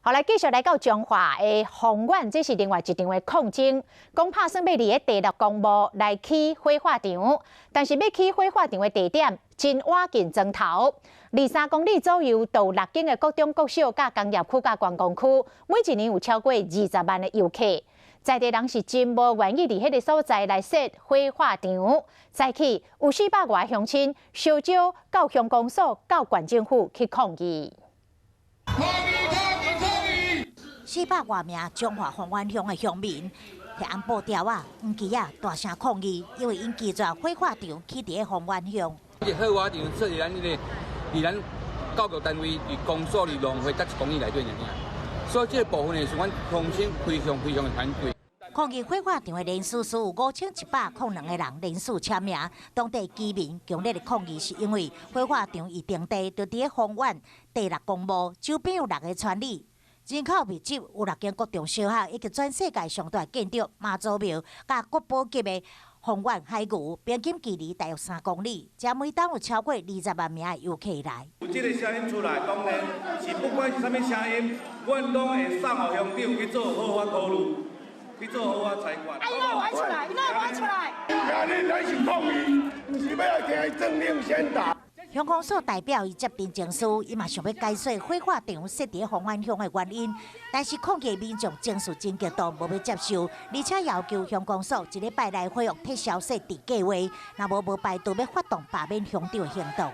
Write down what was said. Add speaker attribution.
Speaker 1: 好，來繼續來到彰化的豐原，這是另外一場的抗爭，講拍算欲佇咧第六公墓來起火化場，但是欲起火化場的地點真倚近莊頭，23公里左右，到六間的國中、國小、佮工業區、佮觀光區，每一年有超過20萬的遊客。在地人是真無願意佇彼个所在來設火化場。早起有400外鄉親相招到鄉公所、到縣政府去抗議。
Speaker 2: 400外名彰化豐原鄉的鄉民，提紅布條仔、黃旗仔，大聲抗議，因為𪜶拒絕火化場起佇咧豐原鄉。
Speaker 3: 這個火化場設佇咱這個，佇咱教育單位、佇公所、佇農會才1公里內底爾，所以這個部分呢是阮鄉親非常非常的反對。
Speaker 2: 抗議火化場的人數是有5102個人連續簽名，當地居民強烈的抗議是因為火化場伊定地就佇咧豐原第六公墓周邊有六个村里。人口密集，有六間國中小學以及全世界上大建築媽祖廟，佮國寶級的豐原海牛，平均距離大約3公里，遮每冬有超過20萬名的遊客來。
Speaker 4: 有這個聲音出來，當然是不管是啥物聲音，阮攏會送予鄉長去做好好考慮，去做好好裁決。
Speaker 5: 啊！伊哪會出來？伊哪會出來？
Speaker 6: 今日咱是抗議，毋是欲來聽伊政令宣導。
Speaker 2: 鄉公所代表伊接陳情書，伊嘛想欲解說火化場設佇豐原鄉的原因，但是抗議民眾情緒真激動，無欲接受，而且要求鄉公所一禮拜內回復撤銷設置計劃，若無無排除欲發動罷免鄉長的行動。